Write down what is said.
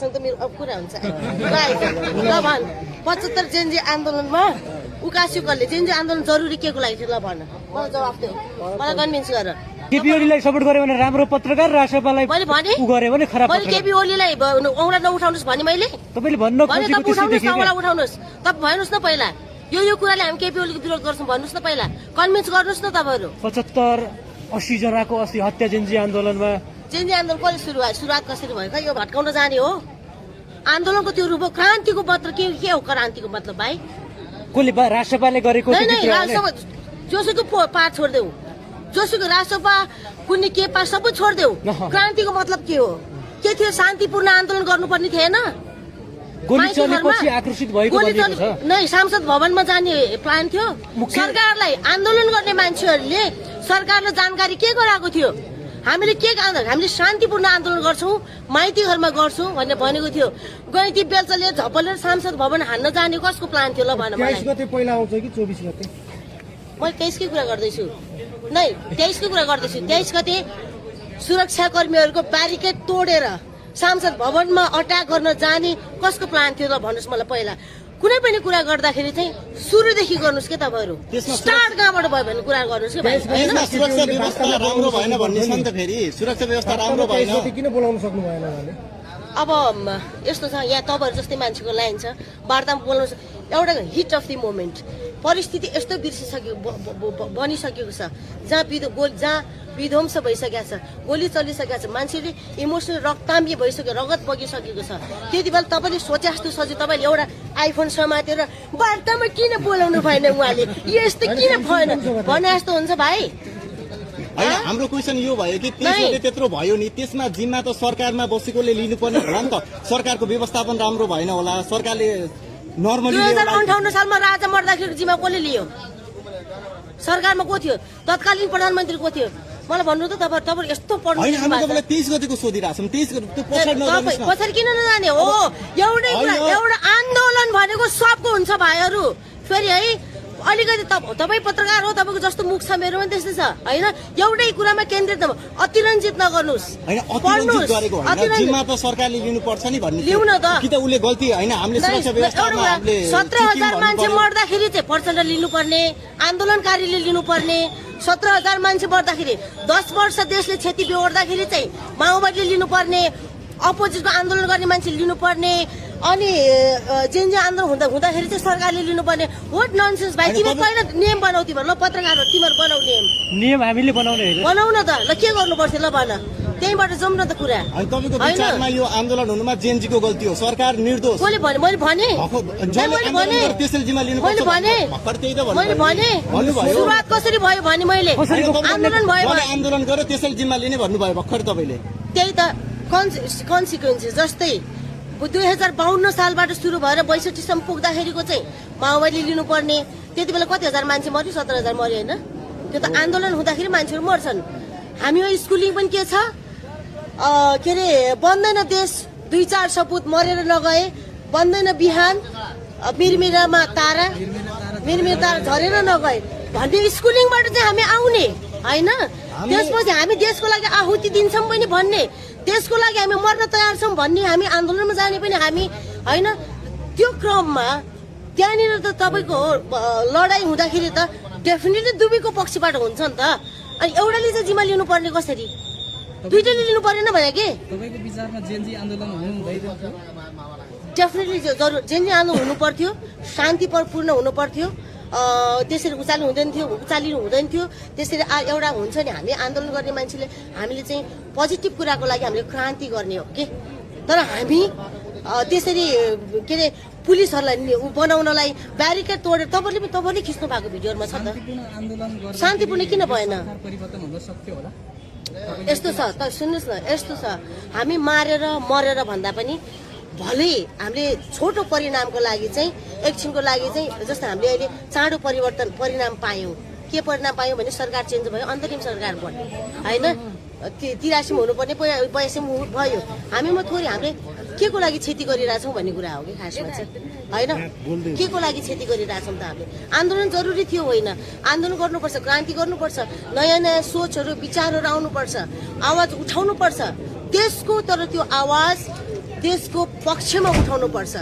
त मेरो अब कुरा हुन्छ ल भन 75 जेनजी आन्दोलनमा उकास्युकले जेनजी आन्दोलन जरुरी के को लागि थियो ल भन मलाई जवाफ दिऊ मलाई कन्भिन्स गर केपी ओलीलाई सपोर्ट गर्यो भने राम्रो पत्रकार राष्ट्रपालाई मैले भने उ गर्यो भने खराब मैले केपी ओलीलाई औँला नउठाउनुस् भने मैले तपाईले भन्न खोजेको त्यस्तो उठाउनुस् देखियो औँला उठाउनुस् तब भन्नुस् न पहिला यो कुराले हामी केपी ओलीको विरोध गर्छौं भन्नुस् न पहिला कन्भिन्स गर्नुस् न तपाईहरु 75-80 जनाको अस्ति हत्या जेनजी आन्दोलनमा जेनजी आन्दोलन कहिले सुरुवात कसरी भयो खै यो भट्काउन जाने हो आन्दोलनको त्यो रूप हो क्रान्तिको मतलब के हो क्रान्तिको मतलब भाइ कोले राष्ट्रपाले गरेको राष्ट्रसभा जोसुको पाठ छोड्देऊ जोसुको राष्ट्रसभा कुनै के पाठ सबै छोड्देऊ क्रान्तिको मतलब के हो के थियो शान्तिपूर्ण आन्दोलन गर्नुपर्ने थिएन गोली चलेपछि आक्रोशित भएको भनिएको छ नै संसद भवनमा जाने प्लान थियो सरकारलाई आन्दोलन गर्ने मान्छेहरूले सरकारले जानकारी के गराएको थियो हामीले के हामीले शान्तिपूर्ण आन्दोलन गर्छौं माइती घरमा गर्छौं भनेर भनेको थियो गैती बेलचले झपलेर संसद भवन हान्न जाने कसको प्लान थियो ल भन मलाई 23 गते पहिला आउँछ कि 24 गते म 23 कै कुरा गर्दैछु नै 23 कै कुरा गर्दैछु 23 गते सुरक्षाकर्मीहरूको ब्यारिकेड तोडेर संसद भवनमा अट्याक गर्न जाने कसको प्लान थियो ल भन्नुस् मलाई पहिला कुनै पनि कुरा गर्दाखेरि चाहिँ सुरुदेखि गर्नुस् के तपाईहरु स्टार्ट कहाँबाट भयो भन्ने कुरा गर्नुस् के भाइ सुरक्षा व्यवस्था राम्रो भएन भन्ने छ नि त फेरि सुरक्षा व्यवस्था राम्रो भएन किन बोलाउन सक्नु भएन उहाँले अब यस्तो छ यहाँ तपाईहरु जस्तै मान्छेको लाइन छ वार्तामा बोल्नु एउटा हिट अफ द मोमेन्ट परिस्थिति यस्तो बिर्सिसक्यो बनिसकेको छ जहाँ विध्वंस भइसकेको छ गोली चलिसकेको छ मान्छेले इमोसनल रक्ताम्य भइसक्यो रगत बगिसकेको छ त्यति बेला तपाईले सोचे जस्तो सजिलो तपाईले एउटा आइफोन समातेर वार्तामा किन बोलाउनु भएन उहाँले यस्तो किन भएन भने जस्तो हुन्छ भाइ हैन हाम्रो क्वेशन यो भयो कि त्यसले त्यत्रो भयो नि त्यसमा जिम्मा त सरकारमा बसेकोले लिनुपर्ने होला नि त सरकारको व्यवस्थापन राम्रो भएन होला सरकारले नर्मली 2058 सालमा राजा मर्दाखेरि जिम्मा कसले लियो सरकारमा को थियो तत्कालीन प्रधानमन्त्री को थियो मलाई भन्नु त तपाईहरु यस्तो पढ्नु हैन हामी तपाईलाई 23 गतेको सोधिरहेको छौं 23 गते त्यो पछाडी नजानुस् न पछाडी किन नजाने हो एउटै कुरा एउटा आन्दोलन भनेको सबको हुन्छ भाइहरु फेरि है अलिकति तपाई पत्रकार हो तपाईको जस्तो मुख छ मेरो पनि त्यस्तै छ हैन एउटै कुरामा केन्द्रित अतिरञ्जित नगर्नुस् हैन अतिरञ्जित गरेको हैन जिम्मा त सरकारले लिनु पर्छ नि भन्ने लिउन त कि त उले गल्ती हैन हामीले सुरक्षा व्यवस्थामा हामीले 17000 मान्छे मर्दाखेरि चाहिँ प्रचण्ड लिनुपर्ने आन्दोलनकारीले लिनुपर्ने 17000 मान्छे मर्दाखेरि 10 वर्ष देशले क्षति बेहोर्दाखेरि चाहिँ माओवादीले लिनुपर्ने अपोजिटको आन्दोलन गर्ने मान्छे लिनुपर्ने अनि जेनजी आन्दोलन हुँदाखेरि चाहिँ सरकारले लिनुपर्ने व्हाट ननसेन्स भाइ तिमीहरु पहिला नियम बनाऊ तिमीहरु ल पत्रकार हो तिमीहरु बनाऊ नियम हामीले बनाउने हैन बनाउ न त ल के गर्नु पर्छ ल भन त्यहीबाट जाउँ न त कुरा अनि तपाईको विचारमा यो आन्दोलन हुनुमा जेनजीको गल्ती हो सरकार निर्दोष मैले भने त्यसले जिम्मा लिनु पर्छ भर्खर त्यही त मैले भने सुरुवात कसरी भयो भने मैले आन्दोलन भयो आन्दोलन गर्यो त्यसले जिम्मा लिने भन्नुभयो भर्खर तपाईले त्यही त कन्सिक्वेन्सेस जस्तै 2052 सालबाट सुरु भएर 62 सम्म पुग्दाखेरिको चाहिँ माओवादी लिनुपर्ने त्यति बेला कति हजार मान्छे मर्यो 17000 मर्यो हैन त्यो त आन्दोलन हुँदाखेरि मान्छेहरु मर्छन् हामीमा स्कुलिङ पनि के छ के रे बन्दैन देश 2-4 सपुत मरेर नगए बन्दैन बिहान मिरमिरामा तारा झरेर नगए भन्ने स्कुलिङबाट चाहिँ हामी आउने हैन त्यसपछि हामी देशको लागि आहुति दिन्छौं पनि भन्ने देशको लागि हामी मर्न तयार छौं भन्ने हामी आन्दोलनमा जाने पनि हामी हैन त्यो क्रममा त्यहाँनिर त तपाईको लडाई हुँदाखेरि त डेफिनेटली दुबीको पक्षबाट हुन्छ नि त अनि एउटाले चाहिँ जिम्मा लिनु पर्ने कसरी दुईटैले लिनु परेन भने के तपाईको विचारमा जेनजी आन्दोलन हुनु हुँदैन थियो डेफिनेटली जरुर जेनजी आन्दोलन हुनु पर्थ्यो शान्तिपूर्ण हुनु पर्थ्यो त्यसरी उचालिनु हुँदैन थियो त्यसरी एउटा हुन्छ नि हामी आन्दोलन गर्ने मान्छेले हामीले चाहिँ पोजिटिभ कुराको लागि हामीले क्रान्ति गर्ने हो के तर हामी त्यसरी के रे पुलिसहरुलाई बनाउनलाई ब्यारिकेड तोडेर तपाईले खिच्नु भएको भिडियोमा छ त शान्तिपूर्ण किन भएन परिवर्तन हुन सक्थ्यो होला यस्तो छ त सुन्नुस् न यस्तो छ हामी मारेर मरेर भन्दा पनि भलै हामीले छोटो परिणामको लागि चाहिँ एकछिनको लागि चाहिँ जस्तो हामीले अहिले चाँडो परिणाम पायौं के परिणाम पायौं भने सरकार चेन्ज भयो अन्तरिम सरकार बन्यो हैन 83 मा हुनुपर्ने 82 मा भयो हामीमा थोरै हामीले के को लागि क्षति गरिरहेछौं भन्ने कुरा हो कि खासमा चाहिँ हैन के को लागि क्षति गरिरहेछौं त हामीले आन्दोलन जरुरी थियो होइन आन्दोलन गर्नुपर्छ क्रान्ति गर्नुपर्छ नयाँ नयाँ सोचहरु विचारहरु आउनुपर्छ आवाज उठाउनुपर्छ देशको तर त्यो आवाज देशको पक्षमा उठाउनु पर्छ।